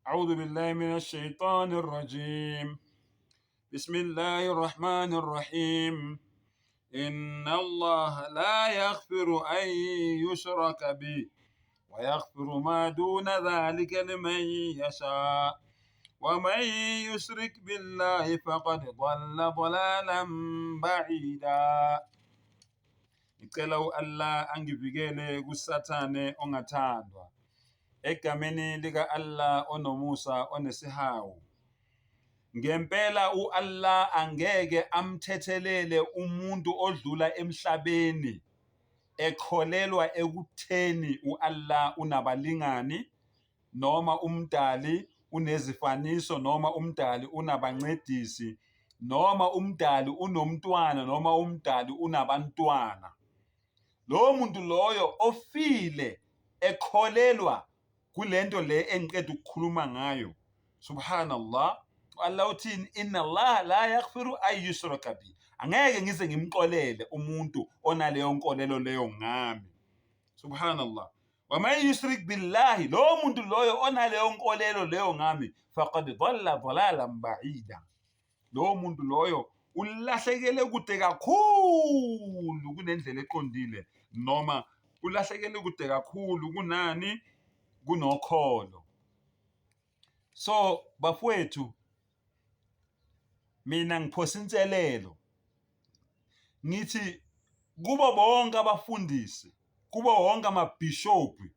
أعوذ بالله من الشيطان الرجيم بسم الله الرحمن الرحيم إن الله لا يغفر أن يشرك به ويغفر ما دون ذلك لمن يشاء ومن يشرك بالله فقد ضل ضلالا بعيدا. Ngicela u-Allah angivikele kuSathane ongathandwa. Egameni lika-Allah onomusa onesihawu. Ngempela u-Allah angeke amthethelele umuntu odlula emhlabeni ekholelwa ekutheni u-Allah unabalingani noma umdali unezifaniso noma umdali unabancedisi noma umdali unomntwana noma umdali unabantwana. Lowo muntu loyo ofile ekholelwa kulento le engiqeda ukukhuluma ngayo, subhanallah, Allah uthini? Inna Allah la yaghfiru ay yushraka bi, angeke ngize ngimxolele umuntu onaleyo nkolelo leyo ngami. Subhanallah. Waman yushrik billahi, lowo muntu loyo onaleyo nkolelo leyo ngami, faqad dhalla dhalalan ba'ida, lowo muntu loyo ulahlekele kude kakhulu kunendlela eqondile, noma ulahlekele kude kakhulu kunani, kunokholo. So bafowethu, mina ngiphosa inselelo ngithi kubo bonke abafundisi, kubo wonke amabhishobhi,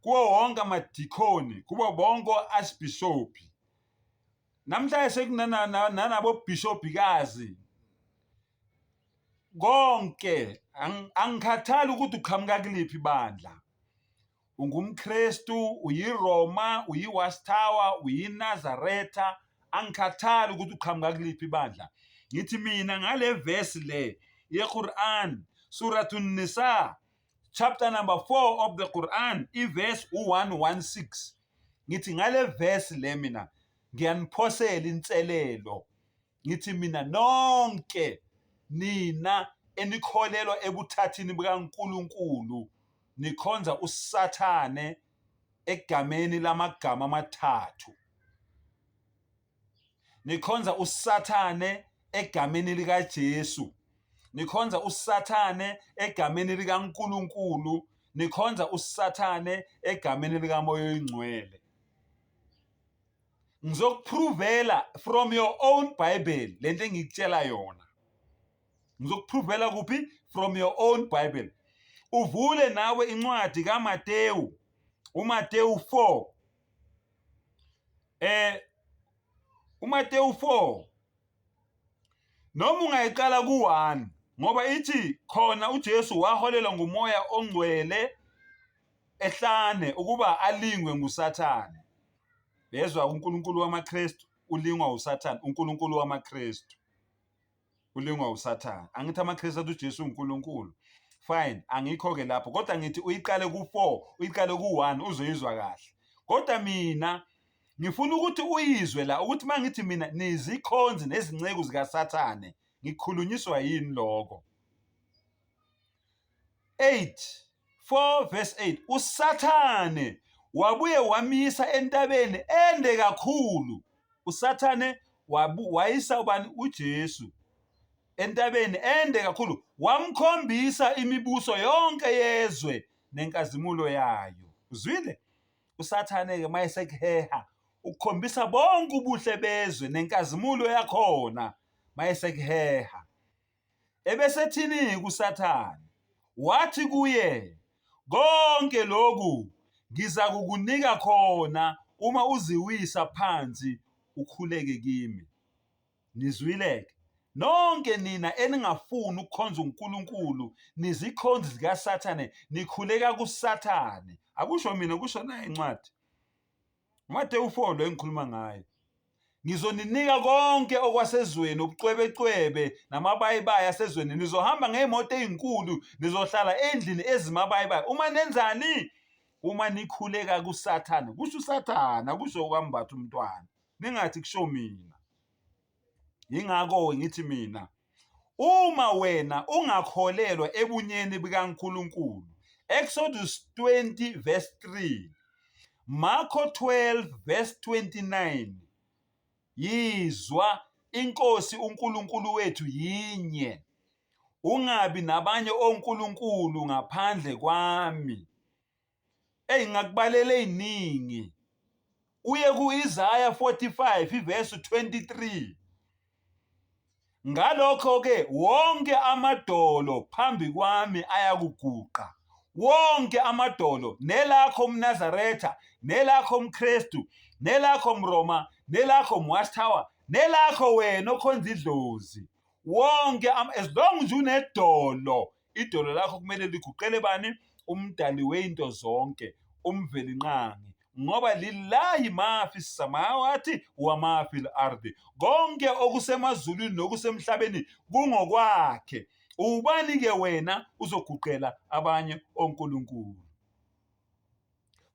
kuwo wonke amadikoni, kubo bonke o-archbishophi, namhlanje sekunanabo bhishobhikazi konke, angikhathali ukuthi uqhamuka kuliphi ibandla, ungumKristu, uyiRoma, uyiWatchtower, uyiNazaretha, angikhathali ukuthi uqhamuka kuliphi ibandla. Ngithi mina ngale verse le yeQuran, Suratun Nisa, chapter number 4 of the Quran, iverse u-116, ngithi ngale verse le mina ngiyaniphosela inselelo. Ngithi mina nonke nina enikholelwa ebuthathini bukaNkulunkulu, nikhonza uSathane egameni lamagama amathathu, nikhonza uSathane egameni likaJesu, nikhonza uSathane egameni likaNkulunkulu, nikhonza uSathane egameni likaMoya oyiNgcwele. Ngizokuprovela from your own Bible lento engikutshela yona. Ngizokuprovela kuphi? From your own Bible. Uvule nawe incwadi kaMateyu, uMateyu 4, uMateyu 4, noma ungayiqala ku-1, ngoba ithi khona uJesu waholelwa nguMoya oNgcwele ehlane ukuba alingwe nguSathane. Bezwa, uNkulunkulu wamaKristu ulingwa uSathane, uNkulunkulu wamaKristu ulingwa uSathane. Angithi amaKristu athi uJesu uNkulunkulu. Fine, angikho-ke lapho, kodwa ngithi uyiqale ku-4, uyiqale ku-1, uzoyizwa kahle. Kodwa mina ngifuna ukuthi uyizwe la ukuthi uma ngithi mina nizikhonzi nezinceku zikaSathane, ngikhulunyiswa yini lokho? 8 4 verse 8, uSathane wabuye wamisa entabeni ende kakhulu. USathane wayisa ubani? UJesu entabeni ende kakhulu, wamkhombisa imibuso yonke yezwe nenkazimulo yayo. Uzwile? USathane-ke mayesekuheha ukukhombisa bonke ubuhle bezwe nenkazimulo yakhona, mayesekuheha. Ebesethini kuSathane? Wathi kuye, Konke lokhu ngizakukunika khona uma uziwisa phansi ukhuleke kimi. Nizwile-ke? Nonke nina eningafuni ukukhonza uNkulunkulu, nizikhonzi zikaSathane, nikhuleka kuSathane. Akusho mina, kusho nayo incwadi. UMateyu 4 lo engikhuluma ngayo. Ngizoninika konke okwasezweni, ubucwebecwebe namabayibayi asezweni. Nizohamba ngey'moto ey'nkulu, nizohlala endlini ezimabayibayi. Uma nenzani? Uma nikhuleka kuSathane. Kusho uSathane, akusho okwambatha umntwana. Ningathi kusho mina. Yingakho-ke ngithi mina, uma wena ungakholelwa ebunyeni bukaNkulunkulu, Exodus 20 verse 3. Marko 12 verse 29. Yizwa, iNkosi uNkulunkulu wethu yinye. Ungabi nabanye onkulunkulu ngaphandle kwami. Eyi ngakubalela eziningi. Uye ku-Isaya 45 ivesi 23. Ngalokho-ke wonke amadolo phambi kwami ayakuguqa, wonke amadolo, nelakho mNazaretha, nelakho mKristu, nelakho mRoma, nelakho mWatchtower, nelakho wena okhonza idlozi. Wonke as long nje unedolo, idolo lakho kumele liguqele bani? Umdali weyinto zonke, uMvelinqangi. Ngoba lillahi ma fi samawati wa ma fi al-ardi, konke okusemazulwini nokusemhlabeni kungokwakhe. Ubani-ke wena uzoguqela abanye onkulunkulu?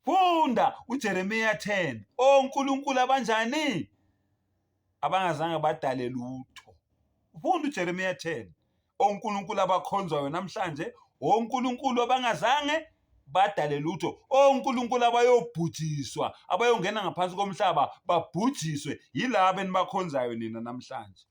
Funda uJeremiya 10. Onkulunkulu abanjani? Abangazange badale lutho. Funda uJeremiya 10. Onkulunkulu abakhonzwayo namhlanje, onkulunkulu abangazange badale lutho, onkulunkulu abayobhujiswa, abayongena ngaphansi komhlaba babhujiswe yilaba enibakhonzayo nina namhlanje.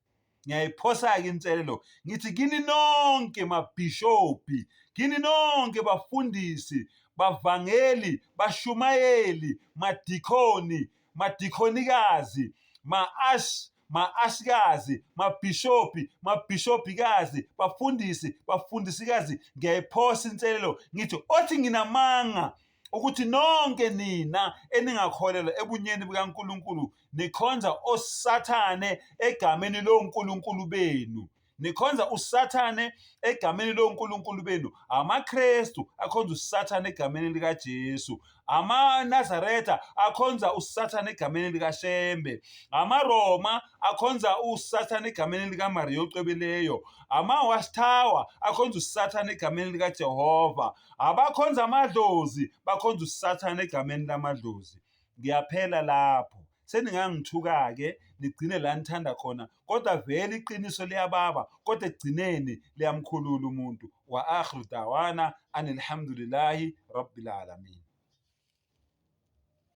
Ngiyayiphosa-ke inselelo ngithi kini nonke mabhishobhi, kini nonke bafundisi, bavangeli, bashumayeli, madikhoni, madikhonikazi, ma-ash ma-ashikazi, mabhishobhi, mabhishobhikazi, bafundisi, bafundisikazi, ngiyayiphosa inselelo ngithi othi nginamanga ukuthi nonke nina eningakholelwa ebunyeni bukaNkulunkulu nikhonza osathane egameni lonkulunkulu benu. Nikhonza uSathane egameni lonkulunkulu benu. AmaKristu akhonza uSathane egameni likaJesu. AmaNazaretha akhonza uSathane egameni likaShembe. AmaRoma akhonza uSathane egameni likaMariya ocwebileyo. AmaWatchtower akhonza uSathane egameni likaJehova. Abakhonza amadlozi bakhonza uSathane egameni lamadlozi. Ngiyaphela lapho. Seningangithuka-ke nigcine la nithanda khona kodwa vele iqiniso liyababa kodwa ekugcineni liyamkhulula umuntu. Wa akhiru dawana anilhamdulillahi rabbil alamin.